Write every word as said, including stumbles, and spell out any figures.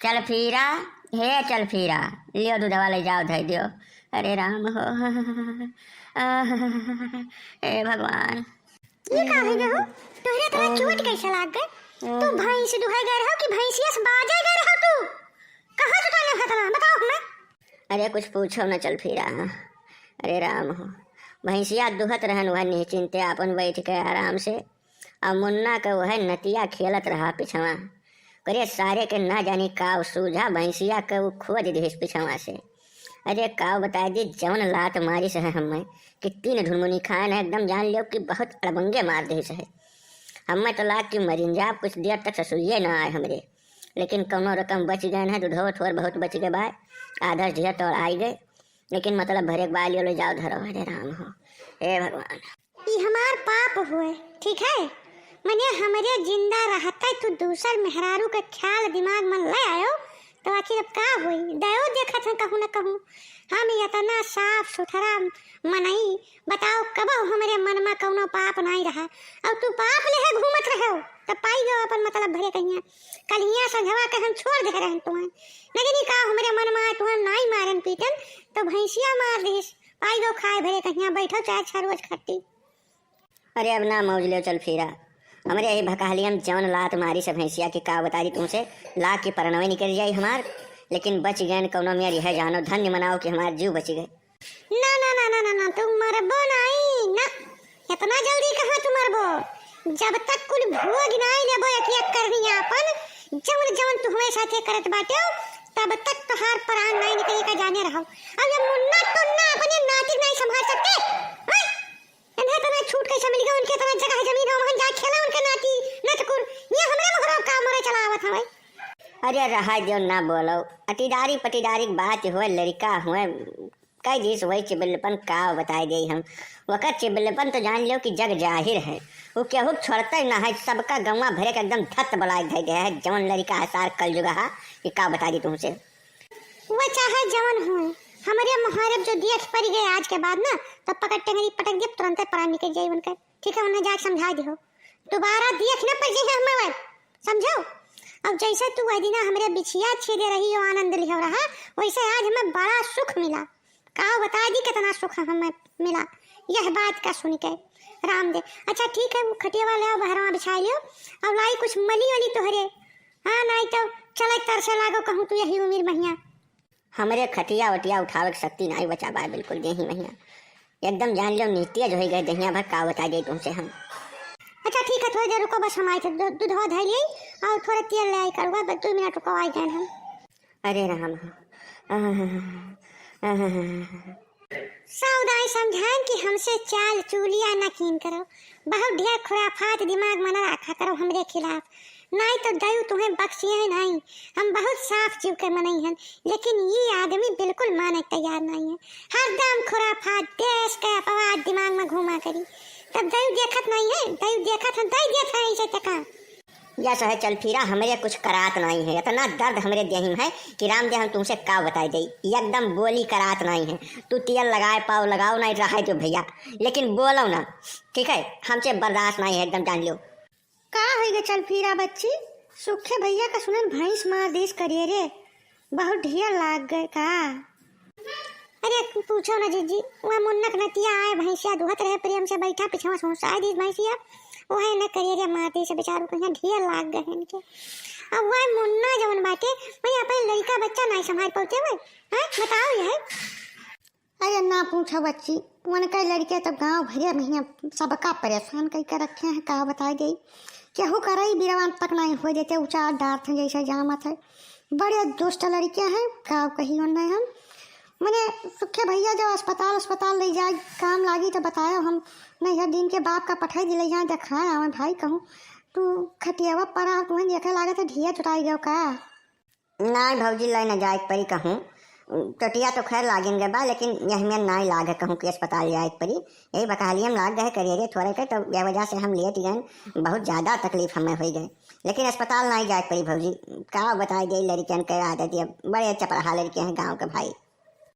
चलफीरा, हे चलफीरा, लियो दूधवा ले जाओ, धइ दियो। अरे राम हो, आह, हे भगवान। ई का होइ गए हो? तोहरे इतना चोट कैसे लाग गए? तू भैंस दुहे गए रहो कि भैंसिया से बाजे गए रहो तू? कहाँ से उठाने उठा था? बताओ हमें। अरे कुछ पूछो न चलफीरा। अरे राम हो, भैंसिया दुहत रहन, वह निश्चिंते आपन बैठ के आराम से, और मुन्ना के वह नतिया खेलत रहा पिछवा। करे सारे के ना जानी का सूझा, भैंसिया के वो खोज दिहिस पिछवा से। अरे का बताई दी, जवन लात मारिस है हमें कि तीन ढुनमुनी खाए न, एकदम जान लियो कि बहुत अड़बंगे मार दिहिस है। हमें तो लाग कि मरिन जाब, कुछ देर तक ससुइये ना आए हमरे, लेकिन कौनो रकम बच गए हैं, दूधो थोर बहुत बच गए बा, आधा ढेर तोड़ आई गए, लेकिन मतलब भरे के बा, लियो ले जाओ धरो। अरे राम हो, हे भगवान। ई हमार पाप हुए, ठीक है? मने हमरे जिंदा रहते तू दूसर मेहरारू के ख्याल दिमाग में ले आयो, तो आखिर अब का होई? दयो देखत हैं कहूँ न कहूँ। हम इतना साफ सुथरा मनई, बताओ कबहु हमरे मन में कौनो पाप नाई रहा, और तू पाप लेहे घूमत रहो, तब पाई गयो अपन मतलब भरे कहिया। कल हियाँ संझवा के हम छोड़ दे रहन तुहन, न जानी का हमरे मन में आए तुहन नाई मारन पीटन, तो भैंसिया मार दिस। पाई गो खाए भरे कहिया, बैठो चाहे छह रोज खट्टी। अरे अब ना मौज लियो चलफीरा, हमरे यही भकाली हम जौन लात मारिस भैंसिया की का बताई तुमसे, लाग की परनवे निकल जाई हमार, लेकिन बच गए कौनो मेर, यह जानो धन्य मनाओ कि हमार जीव बच गए। ना, ना, ना, ना, ना, ना, तू मरबो नाई, ना, इतना जल्दी कहाँ तू मरबो? जब तक कुल भोग नाई लेबो एक एक करनी आपन, जौन जौन तू हमारे साथे करत बाटे, तब तक तोहार प्राण नाई निकले का जाने रहो। अब ये मुन्ना टुन्ना अपने नाती नाई संभाल सकते, हैं? इन्हें इतना छूट कैसे मिल गया? उनके इतना जगह जमीन है, वहाँ जा खेला उनके नाती, नतकुर। ये हमरे मोहरा का मरे चला आवत हवे। अरे रहा दियो ना बोलो, अटीदारी पटीदारी के बात होए, लड़का होए, कह दीस वही चिबिल्लपन का बताई देई हम। वकर चिबिल्लपन तो जान लियो कि जग जाहिर है, वो केहू छोड़ते ना है, सबका गौवा भरे के एकदम धत बलाय धइ दे है, जौन लड़का है सार कलजुगा है, कि का बताई दी तुमसे। वो चाहे जवन होए, हमरे मुहारब जो देख पड़ गए आज के बाद ना, तब पकड़ टेंगरी पटक दिया, तुरंते परान निकल जाई उनकर। ठीक है, उन्हें जाके समझा दियो, दोबारा देख न पड़ जाए हमें, समझो। अब जैसे तू वह दिना हमरे बिछिया छेदे रही हो, आनंद लिहो रहा, वैसे आज हमें बड़ा सुख मिला। का बता दी कितना सुख हमें मिला यह बात का सुन के। राम दे, अच्छा ठीक है, वो खटिया वाले आओ, बहरवा बिछा लियो, और लाई कुछ मली वली तोहरे। हाँ, नाई तो चले तरसे लागो कहूँ तू यही उम्र महिया। हमरे खटिया वटिया उठावे के शक्ति नाई बचा बा बिल्कुल देही महिया। एकदम जान लो निस्तेज होइ गए देहिया भर, का बता दे तुमसे हम। अच्छा ठीक है, थोड़ी देर रुको, बस हम आए थे, दू-, दूधवा धइ लिए और थोड़ा तेल ले आई करुआ, बस दो मिनट रुको, आ गए हम। अरे राम हो। आह, आह। साउदाई समझाएन कि हमसे चाल चूलिया न कीन करो, बहुत ढेर खुराफात दिमाग में न रखा करो हमरे खिलाफ, नाई तो दयू तुम्हें बख्शिए नाई। हम बहुत साफ जीव के मनई हन, लेकिन ये आदमी बिल्कुल माने के तैयार नाई है। हरदम खुराफात, देश के अपवाद दिमाग में घूमा करी। तब दयू देखत नाई है, दयू देखत हन, दई देत है ऐसे तका। या सहे चल फिरा, हमरे कुछ करात नाई है, इतना दर्द हमरे देही में है कि राम दे हम तुमसे का बताई दे, एकदम बोली करात नाई है। तू तेल लगाए पाओ लगाओ, नाई रहाई दो भैया, लेकिन बोलो ना, ठीक है? हमसे बर्दाश्त नाई है, एकदम जान लियो। का होई गे चल फिरा बच्ची, सुखे भैया का सुनन भैंस मार देस करिए रे, बहुत ढेर लाग गए का? अरे पूछो ना जीजी, वह मुन्ना के नतिया आए, भैंसिया दुहत रहे, प्रेम से बैठा, पिछवा सोसाए दी भैंसिया, वह न करिए रे मार देस बेचारू, कहीं ढेर लाग गए इनके। अब वह मुन्ना जवन बाटे, वही अपन लड़का बच्चा नाई संभाल पाते हुए, हैं? बताओ यह। अरे ना पूछो बच्ची, उनके लड़के तो गांव भरे में हियां सबका परेशान कई के रखे हैं, का बताई गई। केहू का रही बिरवान तक नहीं हो देते, ऊंचा डार थे जैसे जामत है। बड़े दुष्ट लड़के हैं, का कही उन्हें हम। मने सुखे भैया जब अस्पताल, अस्पताल ले जाए काम लागी तो बतायो हम, नहीं हर दिन के बाप का पठाई दिले यहाँ देखाए आवे भाई कहूँ। तू खटियावा पड़ा, तुम्हें देखे लागे तो ढिया चुराई गयो का? नाई भौजी, लय न जाए के परी कहूँ। टोटिया तो खैर लागिन गए बा, लेकिन यह में नाई लाग है कहूँ कि अस्पताल जाए के परी। यही बकहालियम लाग गए करियरे थोड़े के, तो यह वजह से हम लेट गए, बहुत ज्यादा तकलीफ हमें हो गए। लेकिन अस्पताल नाई जाए के परी भौजी, का बताई दे लड़कियन के आदत, ये बड़े चपराहा लड़के हैं गाँव के भाई।